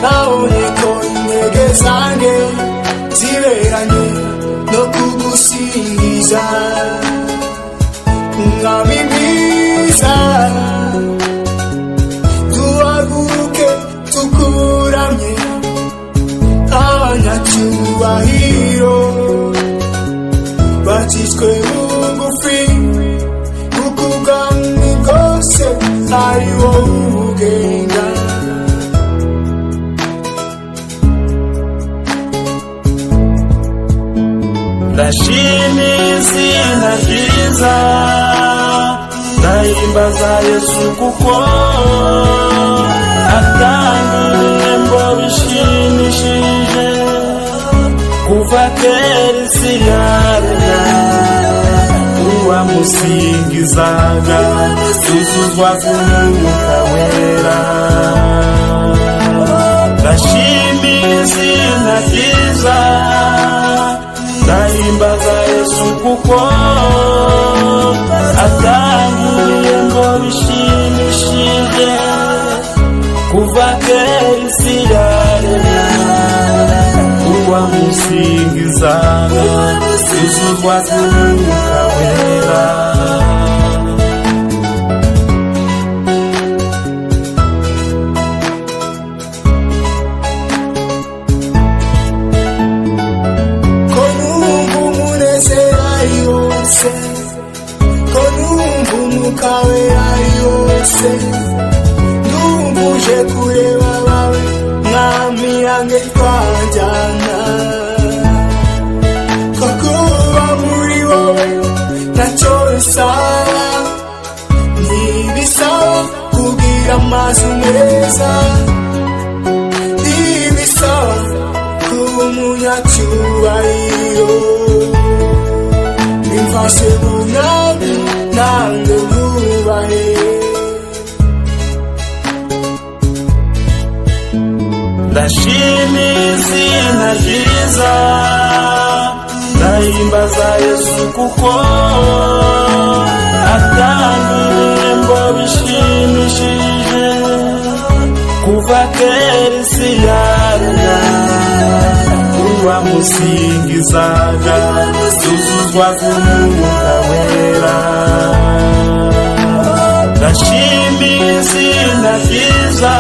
Nabonye ko intege zanjye ziberanye no kugusingiza, Mwami mwiza. Duhaguruke tukuramye, abanyacyubahiro bacishwe bugufi, kuko ubwami bwose ari wowe ubugenga. Ndashima izina ryiza, ndahimbaza Yesu kuko atanga ibihembo bishimishije. Kuva kera isi yaremwa, uwamusingizaga yuzuzwa n'Umwuka Wera. Ndashima izina ryiza, ndahimbaza Yesu kuko atanga ibihembo bishimishije. Kuva kera isi yaremwa, uwamusingizaga yuzuzwa n'Umwuka Wera. Ko numva umunezero ari wose, ko numva Umwuka Wera ari wose, ndumva uje kureba abawe, Mwami yange twajyana, ko kuba muri wowe ntacyo bisaba, ntibisaba kugira amazu meza, ntibisaba kuba umunyacyubahiro. Bimfashe mu Mwami nange nkubahe. Ndashima izina ryiza, ndahimbaza Yesu kuko atanga ibihembo bishimishije. Kuva kera isi yaremwa, uwamusingizaga yuzuzwa n'Umwuka Wera. Ndashima izina ryiza,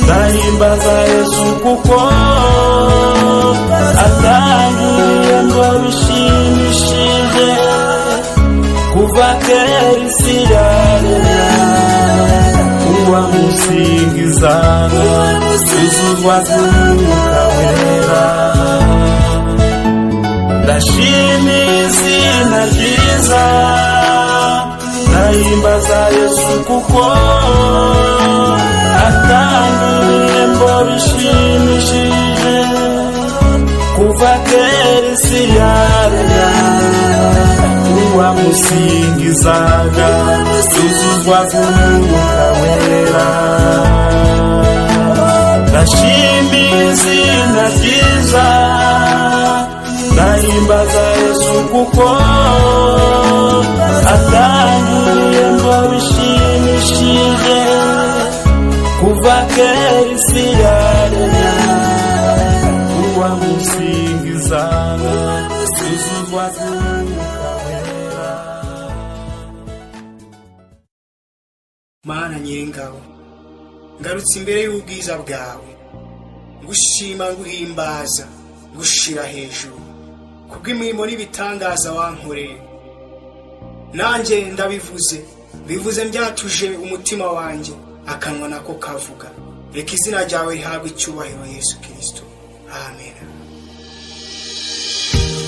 ndahimbaza Yesu kuko atanga ibihembo bishimishije. Kuva kera isi yaremwa, uwamusingizaga yuzuzwa n'Umwuka Wera. Ndashima izina ryiza, ndahimbaza Yesu kuko atanga ibihembo bishimishije. Kuva kera isi yaremwa, uwamusingizaga yuzuzwa n'Umwuka Wera. Ndashima izina ryiza, ndahimbaza Yesu kuko atanga ibihembo bishimishije. Kuva kera isi yaremwa, uwamusingizaga yuzuzwa n'Umwuka Wera. Mana Nyiringabo, ngarutse imbere y'ubwiza bwawe ngushima, nguhimbaza, ngushira hejuru kubw'imirimo n'ibitangaza wankoreye. Nanjye ndabivuze, bivuze mbyatuje umutima wanjye, akanwa nako kavuga. Reka izina ryawe rihabwe icyubahiro, Yesu Kirisito, amen.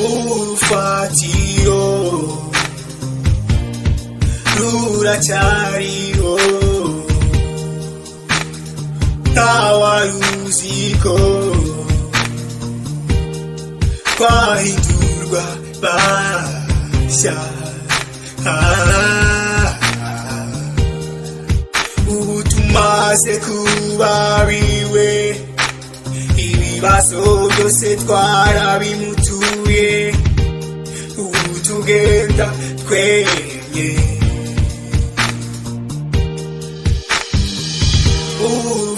Urufatiro ruracyariho, ntawaruziko twahindurwa bashya. Ah, ubu tumaze kuba biwe, ibibazo byose twarabimutuye, ubu tugenda twemye.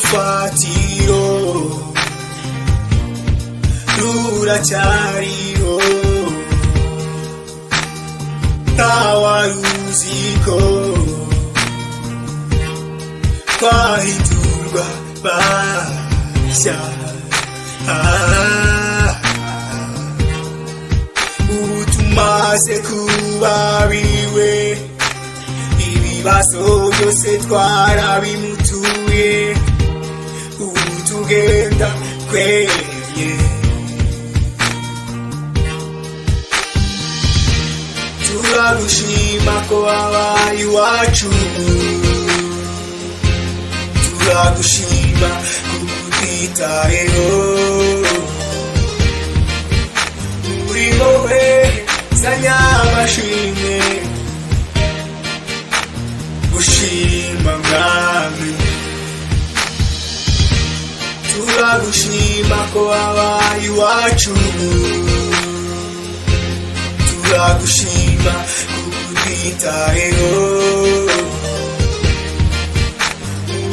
Urufatiro ruracyariho, ntawaruziko twahindurwa bashya. Ah, ubu tumaze kuba biwe, ibibazo byose twarabimutuye, ubu tugenda twemye. Turagushima ko wabaye iwacu, turagushima kuko utwitayeho. Uri wowe zanya amashimwe, gushima Mwami. Turagushima ko wabaye iwacu, turagushima kuko utwitayeho.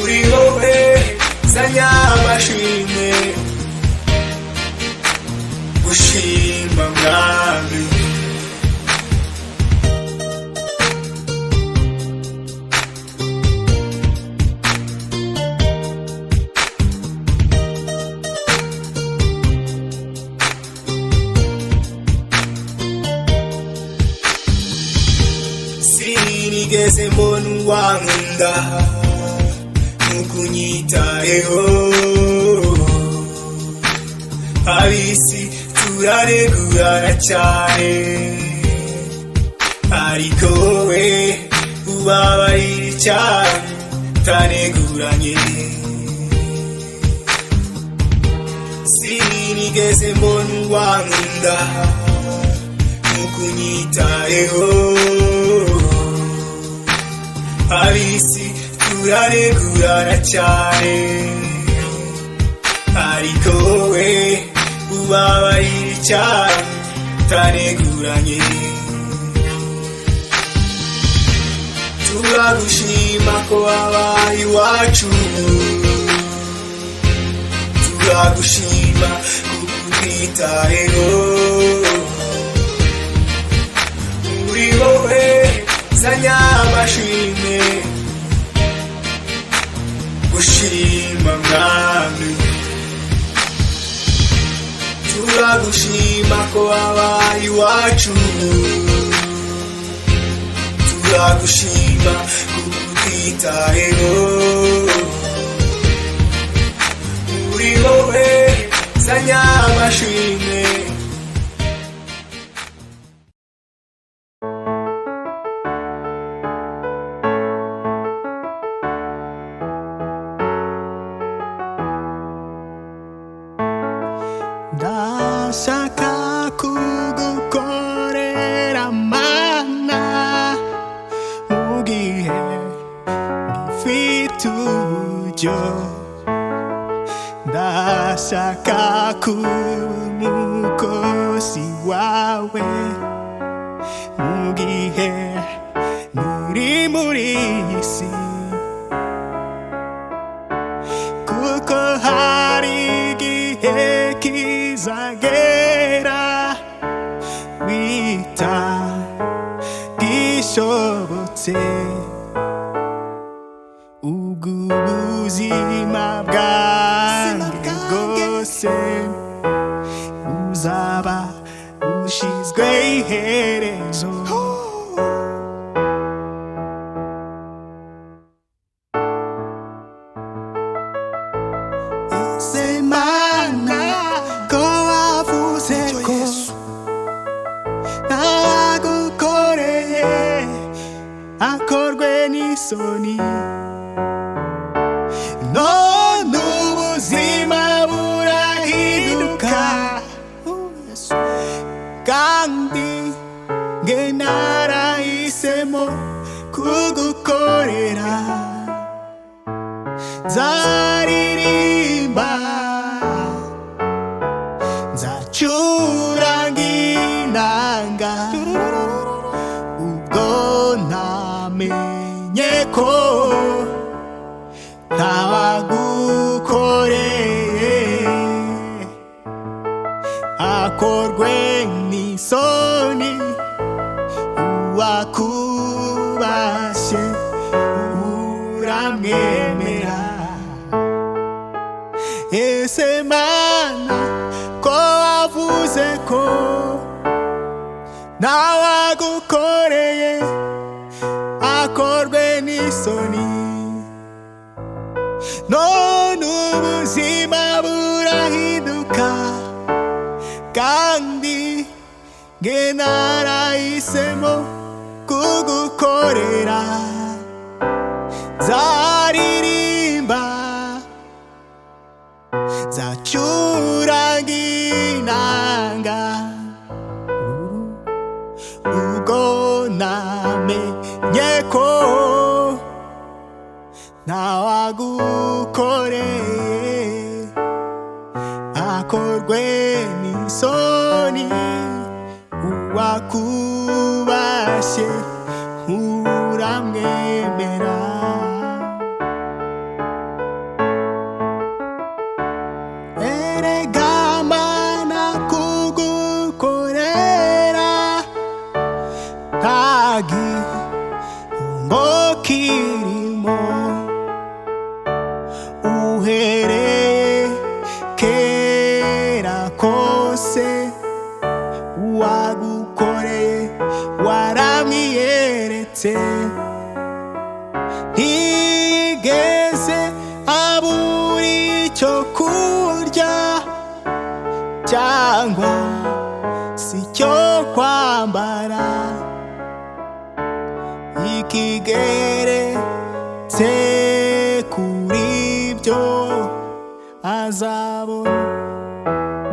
Uri wowe zanya amashimwe, gushima Mwami. Sinigeze mbona uwankunda nkukunyitayeho. Abisi turaregurana cyane, ariko wowe ubabarira cyane utareguranye. Sinigeze mbona uwankunda nkukunyitayeho. Abisi turaregurana cyane, ariko wowe ubabarira cyane utareguranye. Turagushima ko wabaye iwacu, turagushima kuko utwitayeho. Uri wowe zanya amashimwe, gushima Mwami. Turagushima ko wabaye iwacu, turagushima kuko utwitayeho. Uri wowe zanya amashimwe. Ndashaka kugukorera Mana mu gihe ngifite uburyo, ndashaka kuba umukozi wawe mu gihe nkiri muri iyi si, kuko hari igihe kizagera bita gishobotse, ubwo ubuzima bwanjye bwose buzaba bushizwe iherezo. Semana ko wavuze ko ntagukoreye akorwe n'isoni, none ubuzima burahinduka, kandi nge narahisemo kugukorera. Nzaririmba, nzacuranga inanga, ubwo namenye ko Uwakubashye uramwemera. Ese Mana, ko wavuze ko ntawagukoreye akorwe n'isoni, none ubuzima burahinduka, kandi nge narahisemo kugukorera. Nzaririmba, nzacuranga inanga, ubwo namenye ko ntawagukoreye akorwe n'isoni. Uwakubashye uramwemera. Erega Mana, kugukorera nta gihombo kirimo, uhereye kera kose uwagukoreye waramwiyeretse, ntiyigeze abura icyo kurya cyangwa si icyo kwambara. Ikigeretse kuri byo, azabona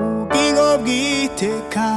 ubugingo bw'iteka.